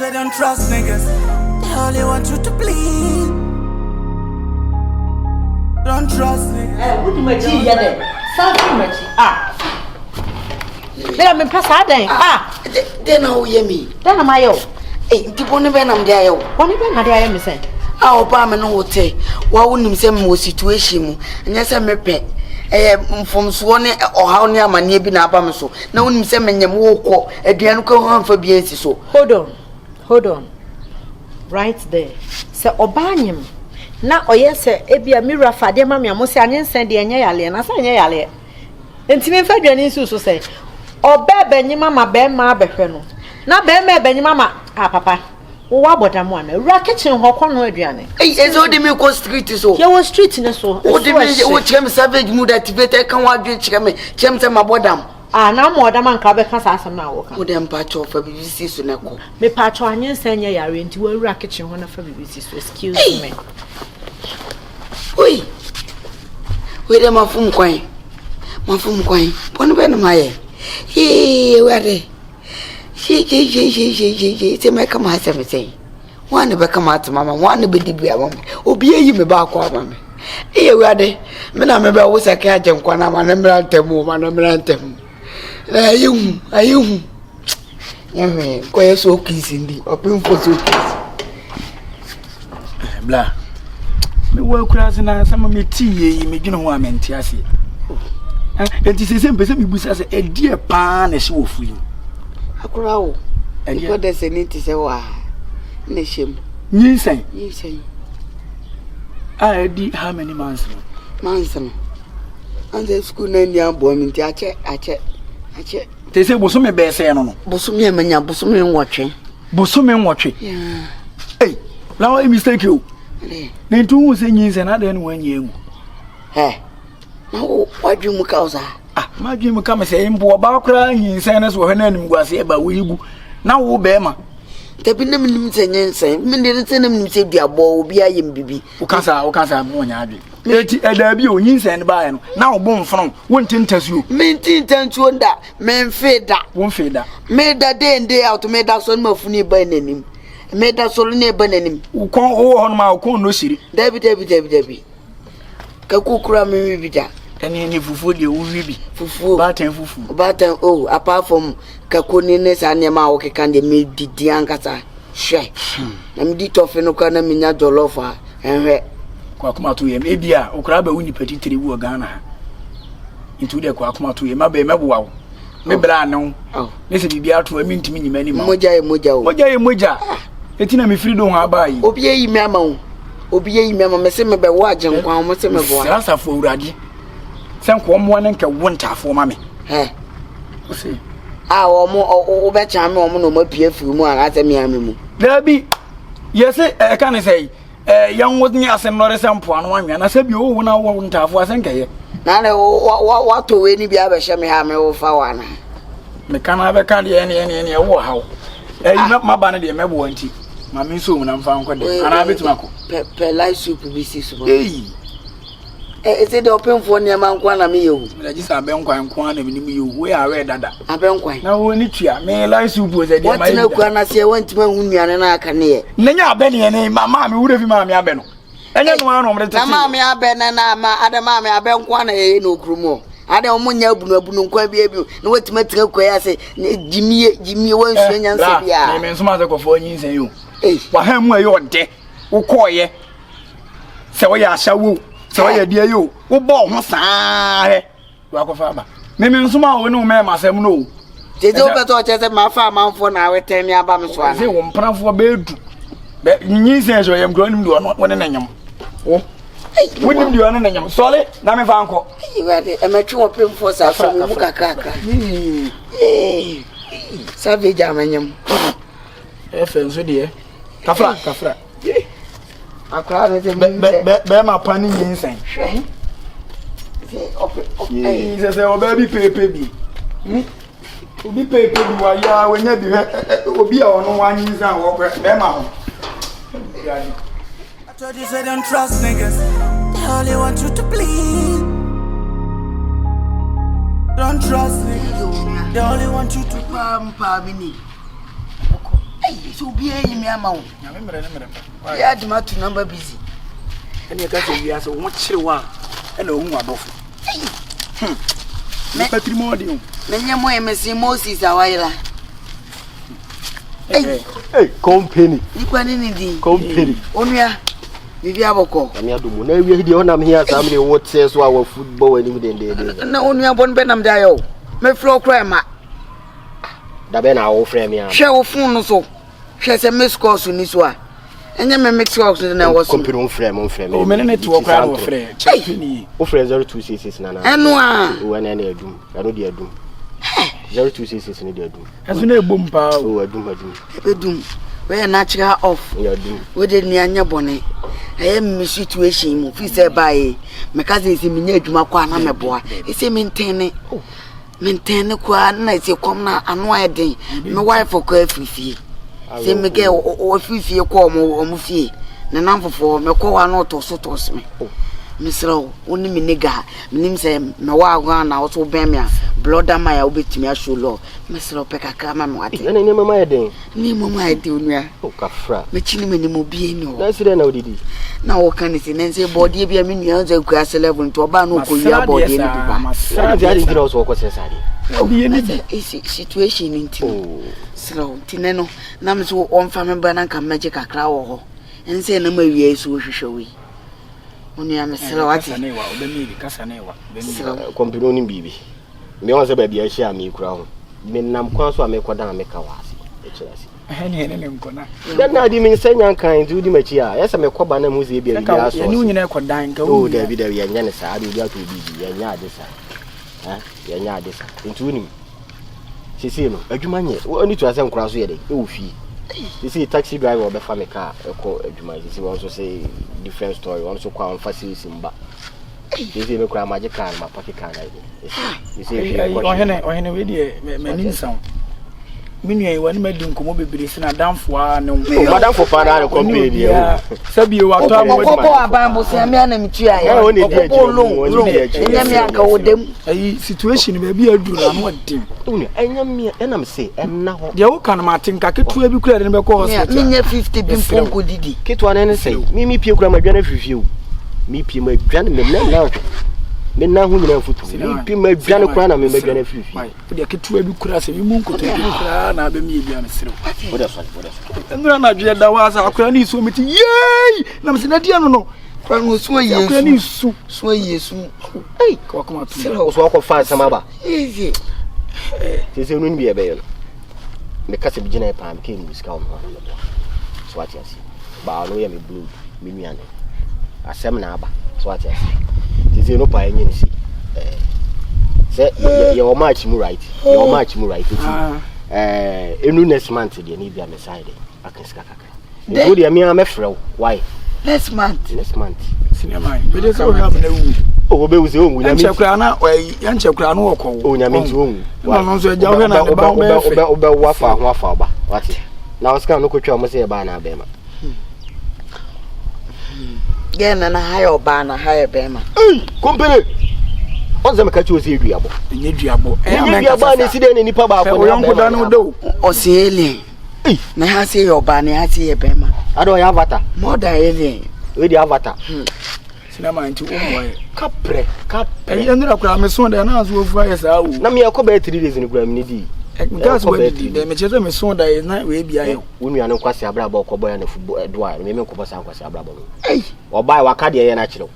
say don't trust niggas. They only want you to bleed. Don't trust niggas. Eh, wodi m'akyi yɛ dɛ. San firi m'akyi. Ah. Bɛrɛ mempɛ saa dɛn. Ah. Dɛn na woyɛ mi? Dɛn na mayɛ wo? Ei, nti bɔne bɛn na mede ayɛ wo? Bɔne bɛn na de ayɛ me sɛn? A ɔbaa me ne wo te, wa wonim sɛ mewɔ situation mu, ɛnyɛ sɛ mepɛ, ɛyɛ mfomsoɔ ne ɔhaw ne amanneɛ bi na aba me so, na wonim sɛ menyam wokɔ, aduane kɔ ho amfa bi ansi so. Hold on, hold on, right there. Sɛ ɔbaa nyem na ɔyɛ sɛ ebia me wura fa adeɛ ma me a mo sɛ anyinsɛn deɛ ɛnyɛ yaleɛ na sɛ ɛnyɛ yaleɛ. Nti memfa aduane nsi so sɛ ɔbaa bɛnyem ama bɛrima abɛhwɛ no na bɛrima ɛbɛnyem ama ah papa wowɔ abɔdam ana wura kitchen hɔ kɔ no aduane. Ei, ɛsɛ wode me kɔ street so. Yɛwɔ street ne so. Wode me wokyerɛ me savage mood activator ka w'adwene kyerɛ me kyerɛ me sɛ mabɔ dam. Ah, na ama ɔdam anka wobɛka saa asɛm no a woka. Wode mpakyɛw fa biribi si so na kɔ. Mepaakyɛw anyinsɛn nyɛ yareɛ nti wawura kitchen hɔ na fa biribi si so. Excuse me. Oi! Wei dɛ mafom kwan. Mafom kwan. Bɔne bɛn na mayɛ? Yee, Awurade. Yeyeyeyeyeye, sɛ mɛka m'asɛm sɛn? Hwan na bɛka m'asɛm ama me? Hwan na bɛdi bi ama me? Obi ayi me baako ama me. Ee, Awurade, me na mebɛwo sɛ ka agye nkwa no ama no mmra ntɛm o, ma no mmra ntɛm. Na ayɛ hu, ayɛ hu. Nyɛ hwee, nkɔyɛ so okisi ndi, ɔpemfo so okisi. Bla, mewɔ akuraase na asɛm a mete yie yi medwene ho a mente aseɛ. Enti sɛ sɛ mpɛ sɛ mebusa sɛ ɛdeɛ paa na ɛhyɛ wɔ fo yi mu. Akora wo, nipa dɛ sɛ ne ti sɛ wɔ a na ɛhyɛ mu. Nyinsɛn. Nyinsɛn. A ɛdi how many months no? Months no. Ansa sukuu na nni aboa mi nti akyɛ akyɛ akyɛ. Te sɛ bosome bɛɛ sɛɛ no no. Bosome a manya bosome nwɔtwe. Bosome nwɔtwe. Ei, na wɔyɛ mistake o. Na nti wohu sɛ nyinsɛn na adɛn na wɔanyi angu? Ɛ, na wo wadwen mu ka wo saa? Ah, madwen mu ka me sɛ mpo ɔbaa koraa nyinsɛn no so wɔhwɛ na animguaseɛ ba woyi gu na wo bɛrima. Dabi na menim sɛ nyinsɛn, mede sɛ na menim sɛ duabɔ obi ayɛ me bibi. Woka saa, woka saa, mo ɔnya adwen. Eti ɛdaabi o, nyinsɛn no baeɛ no, na wo bo mfono, wonte ntasuo. Mente ntasuo da, memfee da. Womfee da. Meda day in day out, meda sɔre mafunu ba n'anim. Meda sɔre na ɛba n'anim. Wo kɔn, wowɔ hɔnom a wo kɔn nnɔ siri. Dabi dabi dabi dabi. Kaku kura me nwi bi da. Ɛne ne fufuo deɛ wowi bi. Fufuo. Baatan fufuo. Baatan oh apart from kako ne ne saa nneɛma a wokeka deɛ medidi ankasa. Hwɛ. Hmm. Na medi tɔfe no koraa na menya jollof a ɛnhwɛ. Kɔ akoma to yam. Ebi a okura abɛwo nipa titiri bi wɔ Ghana ha. Nti wo deɛ kɔ akoma to yam. Abɛn mɛboa wo. Me bra ne wo. Oh. Ne sɛ biribi ato a mentumi nyi m'ani ma. Mogya yɛ mogya o. Mogya yɛ mogya. Eti na mefiri do ho aba yi. Obi ayi me ama wo. Obi ayi me ama me se mebɛwo agyenkwa wo se meboa. Sra asafo awurade sɛ nka ɔmmoa ne nka wo ntaafoɔ ma me. Hɛ. Ose. A wɔn wobɛkyan me wɔn na wɔn apue afiri mu anaasɛ me ame mu. Daabi yɛse ɛka ne sɛ Eh, yɛn wo ne ase nnɔre sɛ mpoano anwea na sɛ bio wo na wo ntaafo asɛ nkɛyɛ. Na ne woatɔ wei no bi abɛhyɛ me ha me wo fa wo ana. Meka na abɛka deɛ ɛne ɛne ɛne ɛwɔ haw. Ɛyi ah. maba no deɛ mɛboa nti ma me nso mu na mfa nkɔ dɛ anaa bɛtumi akɔ. Pɛ pɛ light soup bi si so. Eyi. Ɛsɛ deɛ ɔpemfoɔ nneɛma nko na meyɛ o. Meda gye sɛ abɛnkwan nko na menim yɛ o. Wei awɛ dada. Abɛnkwan. Na wo ne tua. Me light soup o sɛ deɛ ma yɛ. Wɔtena kura no aseɛ wɔntumi ahu nnuane no aka ne yɛ. Na nya abɛ ne yɛ ma maame wura fi maame abɛ no. Ɛnyɛ no ara na wɔde tete. Na maame abɛ na na ma ada maame abɛ nko na yɛyɛ no okuru mu. Ada wɔn nyɛ abunu abunu nkwan bi abi na wɔtumi atena kura yi ase gyimie gyimie wɔnsua nyansa biara. Me me nsoma sɛ kɔfoɔ nyinsɛn yi o. Wahan mu ɛyɛ ɔdɛ wokɔɔyɛ sɛ woyɛ ahyɛwo sɛ woyɛ deɛ yi o wobɔ ho saa hɛ wakɔfa aba meme nsoma a wo ne wo mɛma asɛm no o tete wopɛ sɛ ɔkyɛ sɛ mafa amanfoɔ na awetɛn me aba me so ana sɛ wo mprafoɔ bɛɛdu nyinsɛn sɛ ɔyɛ nkura nim deɛ ɔno wo ne ne nyam wo wonim deɛ ɔne ne nyam sɔre na mefa nkɔ wurade ɛmɛtwe wɔ pemfoɔ saa so mu kakrakra savage amenyam ɛfɛ nso deɛ kafra kafra Akwadaa no sɛ menim sɛ. Bɛrima pa ne nyinsɛn. Hwɛ. Sɛ ɔpɛ ɔpɛ. Sɛ sɛ ɔbaa bi peepe bi. Hmm? Obi peepe bi wa ya wanya bi hwɛ obi a ɔno wanyinsɛn a wɔkɔ bɛrima ho. I told you say don't trust niggas. They only want you to bleed. Don't trust niggas. They only want you to. Paa paa mi ni. Ei, sɛ obiara yi me ama wo. Nyame mmerɛ ne mmerɛ pa. Yɛ ade ma to number busy. Ɛne ɛka sɛ wiase wo ho kyere wo a ɛna wohu w'adɔfo. Hmm. Nipa tirim ɔden o. Menyɛ mo ɛmɛ Moses a wayera. Hey, hey, company. Nipa ne ne din. Company. Onua, biribi abɔkɔ. Nyame adom na awia deɛ ɔnam here saa mene wo te so a wafu bɔ w'anim dendenden. Na onua bɔ no bɛnam de ayɛ o. Mefrɛ wo koraa ma. Da bɛn na wofrɛ me a? Hwɛ wo phone no so. Hwɛ sɛ miss calls ni so a. Ɛnyɛ me mix calls no na ɛwɔ so. Company wofrɛ me wofrɛ me. O mene ne toɔ koraa na wɔfrɛ. Company. Wofrɛ 0266 nana. Ɛno a. O ɛno ɛna adum. Ɛno deɛ adum. 0266 no deɛ adum. Ɛso na ɛbom paa o. O adum adum. Ɛbɛdum. Wɛyɛ natural off. Yɛ adum. Wode nua nyɛ bɔne. Ɛyɛ me situation mu fi sɛ ɛbaeɛ. Meka sɛ sɛ menya adwuma kɔ a na mɛboa. Ɛsɛ mentɛne. Mentɛn no koraa na ɛsɛ kɔm no ano ayɛ den. Me wife kɔ afiri fie. Sɛ mekɛ ɔfiri fie kɔ ɔmo ɔmo fie. Ne namfofoɔ mekɔ hɔ a na ɔtɔ so tɔ so me. Mesrɛ wo, wo ne me nigga menim sɛ mewɔ agorɔ na wo so wobɛn me a blɔda man a wobɛtumi ashow love. Mesrɛ wo pɛ kakra ma me wate. Ɛna nneɛma mu ayɛ den. Nneɛma mu ayɛ den onua. O kafra. Mekyi ne m'anim obi ani hɔ. Na ɛsi dɛn na wodidi? Na wɔka ne si na nsɛ bɔɔdeɛ bi a me nua sɛ kura ase level nti ɔbaa no ɔkɔwia bɔɔdeɛ no bi ba. Na nti adi nti na ɔsɛ ɔkɔ sɛ saa deɛ. Obi ani bi. Ɛsɛ situation no nti no. Serɛ wo nti ne no na me so ɔmfa me ba na nka mmɛgye kakra wɔ hɔ. Ɛnsɛ na ma awia yi so wɔhwehwɛ wo yi. Onua mesrɛ wo ate. Serɛ wo. Kɔmpini onim biribi. Me ɔn sɛ baabi a ahyia a mekura ho. Menam kwan so a mekɔdan a meka wɔ ase. Ɛkyerɛ ase. Ɛne ɛne ne nkɔ na. Dɛn na adi me nsa nya nkan nti wodi m'akyi a ɛyɛ sɛ mekɔ ba na mu sɛ ebia biribi asɔ. Yɛne wo nyinaa kɔ dan nka wo. Oh dabi dabi yɛnyɛ ne saa ade obi ato obi bi yɛnyɛ ade saa. Eh yɛnyɛ ade saa. Nti wonim sesei no adwuma nyɛ wani tua sɛ nkora so yɛ dɛ ɛwɔ fie. Sesei taxi driver ɔbɛfa me car ɛkɔ adwuma sesei wɔn nso sɛ different story wɔn nso kɔ a wɔmfa sales mba. Sesei me koraa magye car no mapake car no ayɛ Ɔhene, ɔhene wei deɛ m'ani nsa wo. Me nua yi wɔne ma di nkɔmmɔ bebree sɛ n'adamfo a ne wo. Oh, madamfo paa na ne kɔmpene deɛ o. Sɛ bi watɔ ama wɔdi. Ɔkɔbɔ aban bosea me ana metua yɛ. Ɔkɔbɔ loan loan ɛnyɛ me anka wɔ dam. Ayi situation baabi aduru na ano ɔden. Ɛnyɛ me ɛnam se ɛnna hɔ. Deɛ woka no mate nka ketewa bi kura de no bɛkɔ hospital. Menyɛ 50 bi mpo nkɔdidi. Ketewa no ne sɛ me me pie kura ma dwane afiri fie o. Me pie ma dwane me nan nan me nan ho nyinaa mfutu. Me pie ma dwane kura na me ma dwane afiri fie. Wode ketewa bi kura sɛ me mu nkotodwe kura na abɛmi ebi a mesrɛ wo. Wode sɔre wode sɔre. Nnura na adwene da hɔ asa akora ne nsuo mete yei na mesɛ na deɛ no no. Kura no so ayie Akora ne nsu. So ayie su. Ei wakoma to. Wo so akɔfa asɛm aba. Easy. Sɛ sɛ no bi ɛbɛyɛ no. Meka sɛ megyina paa meka mu sika wɔ me ho ana meboa. So ate ase. Baa no yɛ me blood me nua no. Asɛm na aba. So ate ase. Sɛ sɛ no paa ɛnyɛ ne si. Sɛ yɛ wɔ match mu right. Yɛ wɔ match mu right. Nti eh enu next month deɛ ne bia me side aka sika kakra. Nti wo deɛ me ara mɛfrɛ wo. Why? Next month. Next month. Sinema yi. Mede sɛ wohwɛ amena wu. Oh, obewu sɛ onwu nyame. Ɛnkyɛ koraa na ɛnkyɛ koraa na wɔkɔ wo. Oh, nyame nti onwu. Na ɔno nso agya wohwɛ na ne ba ho bɛyɛ fɛ. Wobɛ wo afa ho afa ɔba. Wate. Na ɔsika no kotwa ɔmo sɛ yɛ baa na abɛɛma. Gɛn na na ha yɛ ɔbaa na ha yɛ bɛɛma. Ei, kompene. Ɔnsɛ meka kyerɛ sɛ duabɔ. Ɛnyɛ duabɔ. Ɛnyɛ duabɔ a na esi dɛn na nipa baako na abɛɛma. Ɔyɔnko da no da o. Ɔsi alien. Ei. Na ha se yɛ ɔbaa na ha se yɛ bɛrima. Ada ɔyɛ avatar. More than alien. Wei di avatar. Hmm. Sinama nti wo mmoa yɛ. Kaprɛ kaprɛ. Ɛyɛ nira koraa me so dɛ na nso ofu ayɛ saa o. Na me ɛkɔ bɛyɛ 3 days no koraa me ne di. Nka so wadidi dɛ mekyerɛ sɛ me so da yɛ na wei bi ayɛ. Wo nua no nkwasi abrabɔ ɔkɔbɔ ya na fu do a me me nkɔbɔ saa nkwasi abrabɔ no. Ei. Ɔbaa waka deɛ yɛ na kyerɛ wo.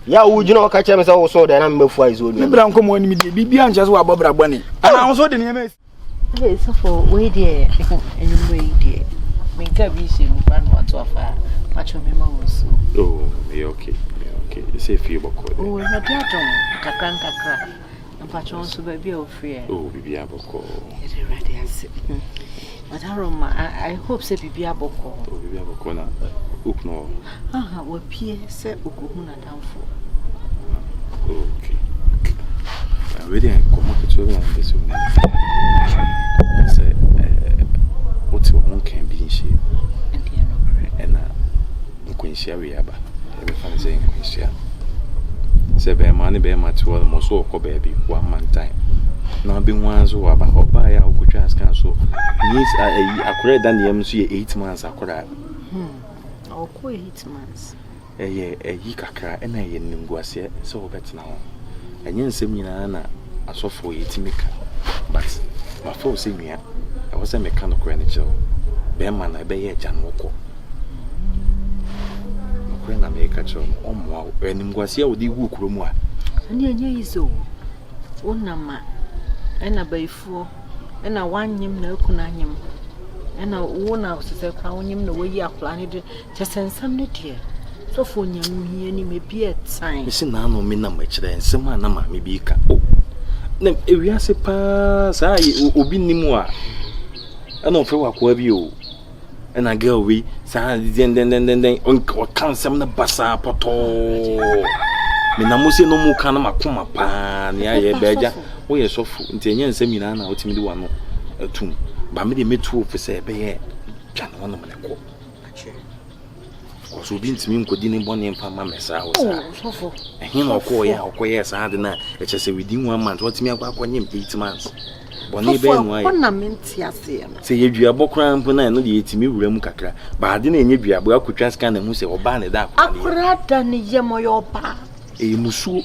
Yɛ a wogyina ɔka kyerɛ me sɛ wo so dɛ na me mafu ayɛ sɛ onua. Me bra nkɔmɔ anim deɛ biribi ankyerɛ sɛ wabɔ bra bɔne. Ana wo so de nneɛma Hey, sɔfo, wei deɛ, anwummerɛ yi deɛ, menka bi nhyɛ mu koraa na wato afa a, pakyɛ me ma wo nsuo. Oh, meyɛ okay, meyɛ okay. Ɛsɛ fie bɔkɔ deɛ. Oh, Awurade adom, nkakra nkakra. Mpakyɛ wo nso baabi a wofiri ɛ? Oh, biribiara bɔkɔ. Yɛde Awurade ase. Madaroma, I, I hope sɛ biribiara bɔkɔ. Oh, biribiara bɔkɔ na wo kunu wɔ hɔ? Aha, wapue sɛ ɔkɔhu n'adamfo. Okay. Ah, wei deɛ nkɔmmɔ ketewa bi na mepɛ sɛ wonim. Sɛ eh, wote wɔ ho nka bi nhyia mu. Ɛdeɛ nokorɛ. Ɛna nkwanhyia wei aba. Yɛbɛfa no sɛ nkwanhyia. Sɛ bɛrima ne bɛrima te hɔ nom, ɔso ɔkɔ baabi one man time. Na wabɛhu ara nso waba. Ɔbaeɛ a wokɔtwaa scan so nyins ayi akwadaa ɛda ne yam nso yɛ 8 months akwadaa. Hmm. Ɔkɔ 8 months. Ɛyɛ ayi kakra ɛna ɛyɛ nimguaseɛ sɛ wobɛtena hɔ. Ɛnyɛ nsɛm nyinaa na asɔfoɔ yɛtumi ka but mafa wo sɛ nua ɛwɔ sɛ meka nokorɛ no kyerɛ wo. Bɛrima no ɛbɛyɛ agya no wokɔ. Nokorɛ na meka kyerɛ wo no ɔmmoa wo. Animguaseɛ a wode gu kuro mu a. Ɛne ɛnyɛ easy o. Wo nam a ɛna bayifoɔ ɛna wanyem na akunu anyem ɛna wo na sesɛ koraa wonyem na wayi akwadaa no de kyɛ sɛ nsɛm no deɛ sɔfo nyame hia nim ebi ɛtan. Mesi naano me nam akyerɛ nsɛm a na maame bi ka o na ewiase paa saa obi nim a ɛna ɔfrɛ wakoa bi o. Ɛna girl wei saa dendendendenden ɔka nsɛm no basaa pɔtɔɔ. Menam mo se no mu ka no makoma paa nea ayɛ bɛagya woyɛ sɔfo nti ɛnyɛ nsɛm nyinaa na wotumi de wano atum ba me deɛ mɛtu wo fo sɛ ɛbɛyɛ dwane hɔnom ne kɔ. Kɔso obi ntumi nkɔdi ne bɔne mfa ma me saa wɔ saa. Oh, Ɛhe na ɔkɔɔyɛ a ɔkɔyɛɛ saa ade no a ɛkyɛ sɛ within one month watumi akɔ akɔnyem 8 months. Bɔne bɛyɛ no ayɛ. Sɔfo, ɛhɔ na mente aseɛ no. Sɛ yɛ duabɔ koraa mpo na ɛno deɛ yɛtumi wura mu kakra. Baade na ɛnyɛ duabɔ akɔtwa sika na ɛhu sɛ ɔbaa na ɛda akora ne yam. Akora da ne yam ɔyɛ ɔbaa. Ɛyɛ musuo.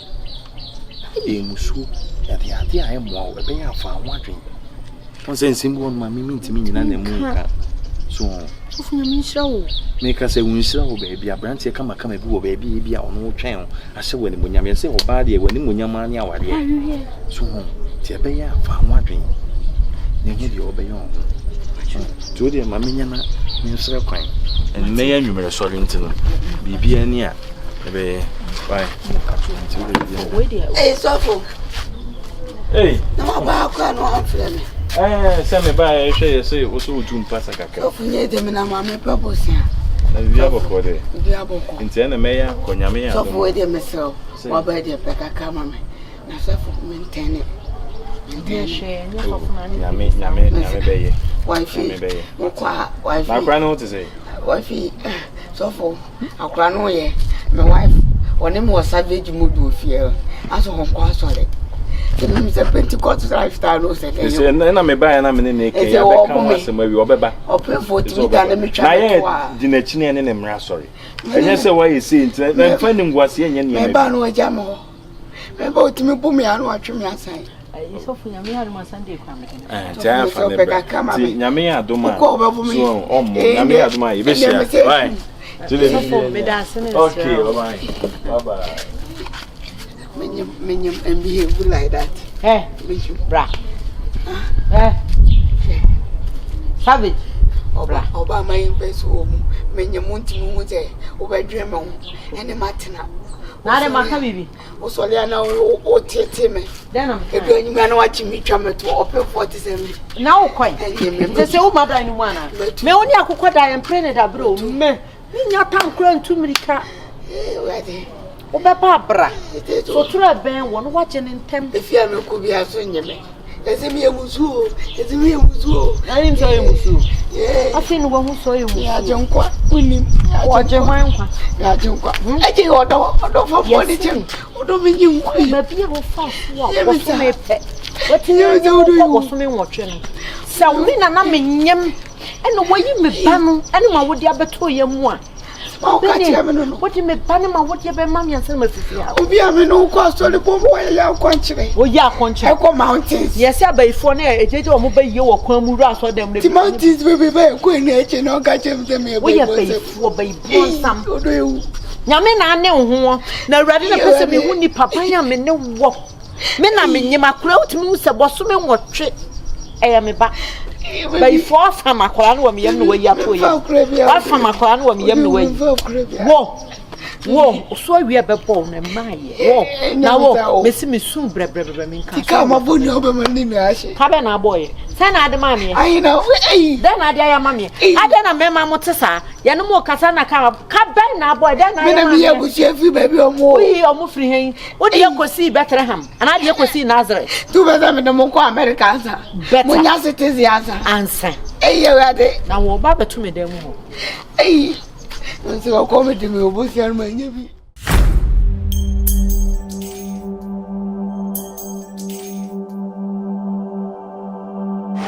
Ɛyɛ musuo. Ɛde adeɛ a ɛmmoa wo ɛbɛyɛ afa ho adwene. Wɔn sɛ nsɛm bi wɔ no ma me mentumi nyina na mu nka. So. Sɔfo Nyame nhyira wo. Meka sɛ wo nhyira wɔ baabi aberanteɛ kamakama bi wɔ baabi ebi a ɔno wotwɛn ho ahyɛ wɔ animonyam yɛn sɛ ɔbaa deɛ wɔ animonyam ara ne awareɛ. So ho nti ɛbɛyɛ a fa ho adwene na ɛhu deɛ ɔbɛyɛ ɔho. Nti wo deɛ ma menya na mensrɛ kwan. Ɛnnɛ yɛ anwummerɛ sɔre nti no biribiara ni a ɛbɛyɛ fine. Nti wo deɛ biribiara. Ee sɔfo. Ei. Na waba akora no amfrɛ me. Ɛɛ sɛ me ba yɛ hwɛ yɛ sɛ wo so wotu mpasa kakra. Sɔfo nyɛ de me na maame pɛ bosia. Na biribi abɔkɔ de. Biribi abɔkɔ. Nti ɛna mɛyɛ akɔ nyame yɛ adom. Sɔfo wei deɛ mesrɛ wo. Waba deɛ pɛ kakra ma me. Na sɔfo mentɛne. Mentɛne. Nyame nyame nyame bɛyɛ. Wifi. Nyame bɛyɛ. Wokɔ a wifi. Na akora ne ho te sɛ. Wifi sɔfo akora no yɛ me wife ɔne me wɔ savage mood wɔ fie asɔ wɔn kɔ asɔre. Sɛ sɛ Pentecost lifestyle no sɛ dɛ. Sɛ ɛna me baeɛ na me ne ne kɛ yɛabɛka ho asɛm awie ɔbɛba. Ɔpɛfoɔ tumi da ne metwa Na me yɛ to a. di n'akyi ne ɛne ne mmara asɔre. Ɛnyɛ sɛ woayɛ sei nti na mfa nimguaseɛ nyɛ nneɛma bi. Meba no agya me hɔ. Meba otumi bu me ano atwe me asan. Sɔfo nyame yɛ adom a Sunday kora mede no. Nti ayɛ afa ne bra. Nti nyame yɛ adom a. Wokɔ wobɛbo me. So ɔmmɔ nyame yɛ adom a yɛbɛhyia. Bye. Sɔfo meda ase ne nsrɛ. Okay, bye bye. Bye bye. Menyim menyim and behave like that. Eh, bra. Eh. Savage. Ɔba ɔba ma yɛn pɛ so wɔ mu. Menyim ntumi hu sɛ wobɛdwen me ho ɛne matena. Na ade maka biribi. Wosɔre a na wotete me. Dɛn na meka? Edu enyim a na wakye me twa me to ɔpemfoɔ te sɛ me. Na wokɔe. Sɛ sɛ woma dan no mu anaa? Me wo ne akokɔ da yɛn pere ne da bere o. Me menya tam kora ntu mmirika. Wobɛba abra. Sotoro ɛbɛn wɔ no wagye ne ntɛm. Efi a mekɔ bi aso nye me. Ɛsɛ mi yɛ musu o. Ɛsɛ mi yɛ musu o. Na nim sɛ ɔyɛ musu. Afei na wahu sɛ ɔyɛ musu. Yɛagye nkwa. Wonim. Wɔgye hwan nkwa? Yɛagye nkwa. Ɛgye ɔdɔ ɔdɔ fɔfɔ de kyɛm. Ɔdɔ mi nyi nkwa yi. Baabi a wofa so a wɔsome pɛ. Watumi wokɔ bɔsome nwɔtwe no. Sɛ me nana menyem ɛna wayi me ba no ɛne ma wode abɛtɔ yɛ mu a. Wode me ba ne ma wode bɛma me ansa na mafifi ha. Obi a me ne wokɔ asɔre bɔ mu wɔyɛ yɛ akɔnkyerɛ. Woyɛ akɔnkyerɛ. Ɛkɔ mountains. Yɛsɛ abayifoɔ no ɛgyegye wɔn bɛyie wɔ kwan mu wura asɔre dɛm no. Ti mountains bebree bɛyɛ kɔ ani akyi na ɔka kyerɛ me sɛ meyɛ Woyɛ bayifoɔ bayifoɔ nsam. Ɔdɔ ewu. Nyame na ane wo ho na awurade na pɛ sɛ mehu nipa ban a me ne wɔ. Me na menyim akora wotumi hu sɛ bɔsome nwɔtwe ɛyɛ me ba. Bayifoɔ afam akora no wɔ me yam na wayi ato yam. Wafam akora no wɔ me yam na wayi. Wo wo so awie bɛbɔ wo na mma yɛ. Wo na wo mesi me su brɛbrɛbrɛ me nka. Sika ma bɔ nua bɛma ne nua ahye. Ka bɛ na abɔ yɛ. Sɛ na ade maa meɛ. Ayi na ayi. Dɛn na ade ayɛ ama meɛ. Adɛn na mmarima mo te saa. Yɛne mo kasa na ka ka bɛn na abɔ dɛn na ayɛ ma meɛ. Me na meyɛ abusua firi baabi ɔmo. Woyi ɔmo firi hɛn. Wode yɛ kɔsii Bethlehem anaa de yɛ kɔsii Nazareth. Tu bɛ sɛ mede mo kɔ America ansa. Better. Mo nya citizen ansa. Ansa. Eyi Awurade. Na wɔn ba bɛto me dan mu hɔ. Eyi. Nti ɔkɔ mi de mi obusia no ma nye bi.